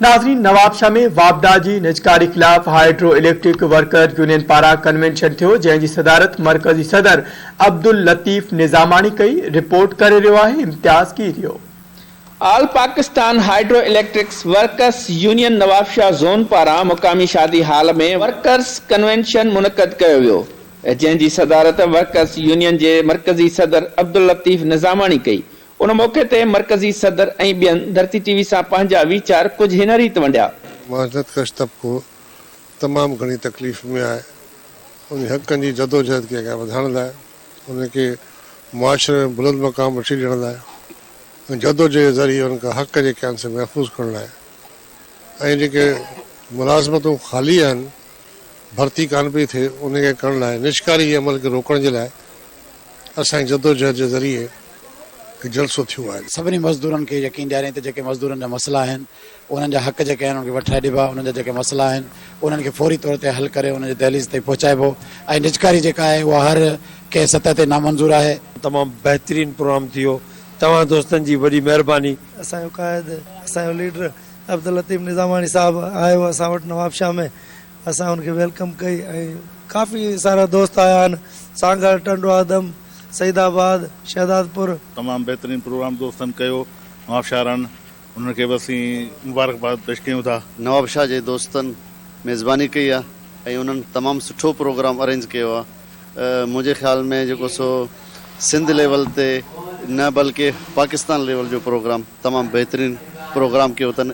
ناظرين نوابشاهه ۾ واپڊا جي نجڪاري خلاف هائيڊرو اليڪٽرڪ ورڪر يونين پاران ڪنوينشن ٿيو جنهن جي صدارت مرڪزي صدر عبداللطيف نظاماڻي ڪئي، رپورٽ ڪري رهيو آهي Imtiaz Kerio. All Pakistan hydro electrics workers union Nawabshah zone پاران مقامي شادي هال ۾ ورڪرز ڪنوينشن منعقد ڪيو ويو جنهن جي صدارت ورڪرز يونين جي مرڪزي صدر عبداللطيف نظاماڻي ڪئي ان موقعي تي مرڪزي صدر ۽ ٻين ڌرتي ٽي وي سان پنهنجا ويچار ڪجهه هن ريت ونڊيا. محنت ڪش طبقو تمام گهڻي تڪليف ۾ آهي، ان جي حقن جي جدوجهد کي اڳيان وڌائڻ لاء، ان کي معاشري ۾ بلند مقام وٺي ڏيڻ لاء ۽ جدوجهد جي ذريعي ان کان حق جيڪي آهن سي محفوظ ڪرڻ لاء ۽ جيڪي ملازمتون خالي آهن ڀرتي ڪانه پئي ٿئي ان کي ڪرڻ لاء نجڪاري جي عمل کي روڪڻ جي لاء اسان جي جدوجهد جي ذريعي هڪ جلسو ٿيو آهي. سڀني مزدورن کي يقين ڏيارين ته جيڪي مزدورن جا مسئلا آهن انهن جا حق جيڪي آهن انهن کي وٺرائي ڏبا انهن جا جيڪي مسئلا آهن انهن کي فوري طور تي حل ڪري انهن جي دهليز تائين پهچائبو ۽ نجڪاري جيڪا آهي اها هر ڪنهن سطح تي نامنظور آهي. تمام بهترين پروگرام ٿيو توهان دوستن جي وڏي مهرباني. اسان جو قائد اسان جو ليڊر عبداللطيف نظاماڻي صاحب آيو اسان وٽ نوابشاهه ۾ اسان ان کي welcome ڪئي ۽ ڪافي سارا دوست آيا آهن سانگهڙ، ٽنڊو آدم، سعيد آباد، شهدادپور. تمام بهترين پروگرام دوستن ڪيو نوابشاهه وارن انهن کي به اسين مبارڪباد پيش ڪيون ٿا. نوابشاهه جي دوستن ميزباني ڪئي آ ۽ انهن تمام سٺو پروگرام ارينج ڪيو آ منهنجي خيال ۾ جيڪو سو سنڌ ليول تي نه بلڪه پاڪستان ليول جو پروگرام تمام بهترين پروگرام ڪيو اٿن.